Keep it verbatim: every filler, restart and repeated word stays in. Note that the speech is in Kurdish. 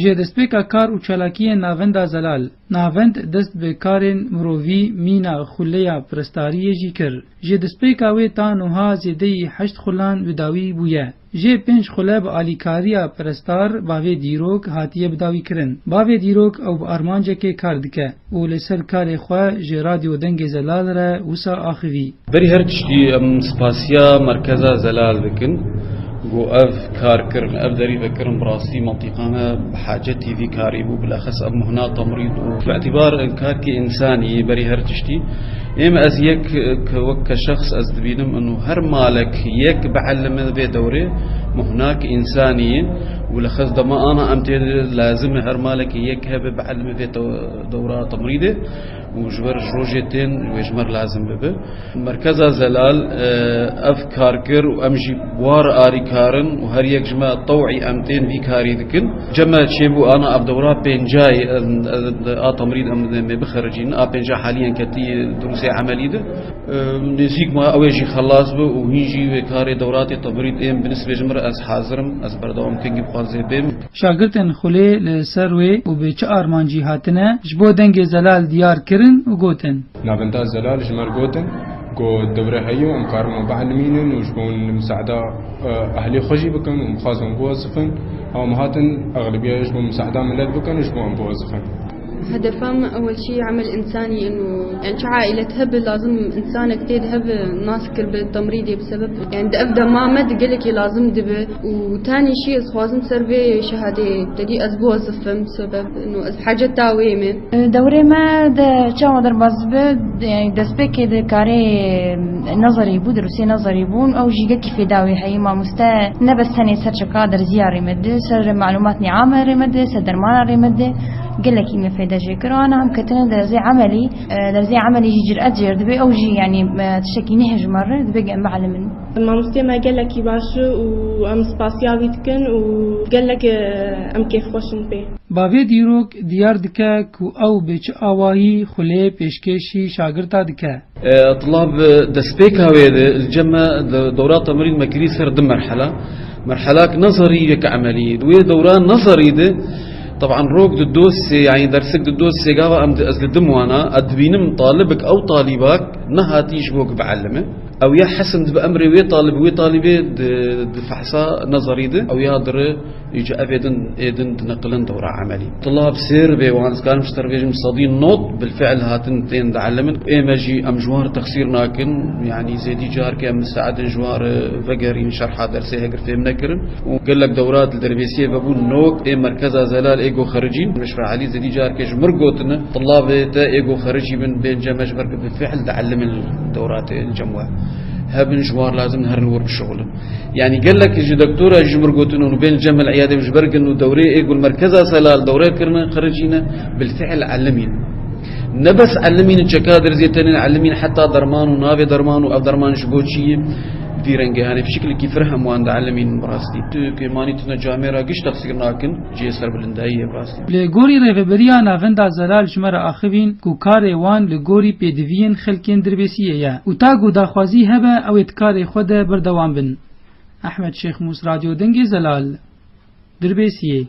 Ji destpêka kar û çalakiyên Navenda Zelal, Navend dest bi karên mirovî, mîna xuleya pirestariyê jî kir. Ji destpêka wê ta nuha zêdeyî heşt xulan bi dawî bûye. Jê pênc xule bi alîkariya pirestar bavê dîrok hatiye bidawîkirin. Bavê dîrok ew bi armancekê kar dike û li ser karê xwe ji Radyo Dengê Zelal re wisa axivî. Berî her tiştî em spasiya Merkeza Zelal dikin. Ku ev kar kirin, ev derî vekirin, bi rastî mantîqa me bi hacetî vî karî bû, bilexes ev muhna temrîd û bi îtîbar karkî însanî berî her tiştî. Êm ez yek, ke wek ke şexs ez dibînim, inu her malek yek bielime vê dewrê muhnak însanî ye. Û lexes dema ana em tê lazim e her malekî yek hebe bielime vê te-, dewra temrîdê. Û ji ber ji rojê tên wê ji me re lazim bibe. Merkeza Zelal, e, ev kar kir û em jî war arîkarin û her yek ji me tewî em tên vî karî dikin. Cem me çêbû ana ev dewra pêncayê, e, e, a temrîd em, em ê bixericînin. A pênca haliyen ketî durusê emelî de. E, nêzîk ma ew ê jî xelas bi û hîn jî wê karê dewratê temrîd êm binisbê ji me re ez hazir im. Ez berdewam kengî bixwazê bêm. Şagirtên xulê li ser wê û bi çi armancî hatine, ji bo Dengê Zelal diyar kirin û gotin. Navenda Zelal ji me re gotin, ku dewre heye û em karin wan bielmînin û ji bo hûn li misaada, eh, ehlê xwe jî bikin û mixwazin biwezifin. Ew em hatin, exlibiya ji bo misaada milet bikin û ji bo em biwezifin. Hedefa min ewel şî emel însanî, inu, yani çi aîlet hebe lazim însanek tê de hebe nas kir bi temrîdê bi sebeb, yani di ev dema me de gelekî lazim dibe û tanî şî ez xwazim ser vê şehadê tedî ez biwezifim sebeb inu ez haceta wê me. Dewrê me de çawa derbas dibe, yani destpêkê de karê nezerî bû, derusê nezerî bûn, ew jî gelkî fêda wê heyî mamoste ne bes tenê ser çeka derziya rê me de, ser malûmatnê ame rê me de, ser dermana rê me de, gelekî me fêde jê kir. Ana em ketine derzê emelî, e, derzê emelî jî ciret jêr dibe, ew jî, yanî, e, tiştekî nehê ji me re dibe em bielimin. Mamostê me gelekî baş e û em spasiya wî dikin û gelek, e, em kêfxweş in pê. Bavê dîrok diyar dike ku ew bi çi awayî xulê pêşkêşî şagirta dike. E, Tulab, e, destpêka wê de li cem me de dewra temrîn me kirî ser du merhela. Merhelak nezerî yek emelî. Di wê dewra nezerî de, teban rok di dosê, yani dersek di dosê gava em di, ez li dim wana, ez dibînim talibek ew talîbak nehatî ji bo ku bielime. Ew ya hesin dibe emrê wê talib, wê talîbê di, di fehsa nezerî de, ew ya dire Îca ev êdin, êdin dineqilin dewra emelî. Tulab sêr bê wan, ez karim ji te re bêjim, sedî nod bilfiil hatin tên dielimin. Ê me jî em ji wan re texsîr nakin. Yanî zêdî carke em misteedin ji wan re vegerîn şerha dersê heger fêm nekirin. Û gelek dewra li Dirbêsiyê vebûn nok ê Merkeza Zelal ê go xericîn. Meşra Elî zêdî carke ji mir gotine, tulabê te ê go xericî bin, bên cem me ji ber ku bilfiil dielimin dewratê cem we. Hebin ji wan lazim herin wir bişixulin. Yani gelek ji doktora ji mir gotin û bên cem el iyadê ji ber gin û dewrê ê gul Merkeza Zelal dewre kirine, xericîne, bilfiil elimîn. Ne bes elimîn çeka derzê tenê elimîn, heta derman û navê derman û ev derman ji bo çi ye, vî rengê, yani bi şekilekî firhem wan de elimîn bi rastî. Tu kêmanî tune camêra giş texsîr nakin, cihê serbilindayî ye bi rastî. Li gorî rêveberiya Navenda Zelal ji me re axivîn ku karê wan li gorî pêdiviyên xelkên Dirbêsiyê ye û ta ku daxwazî hebe ew ê di karê xwe de berdewam bin. Ehmed Şêxmûs, Radyo Dengê Zelal, Dirbêsiyê.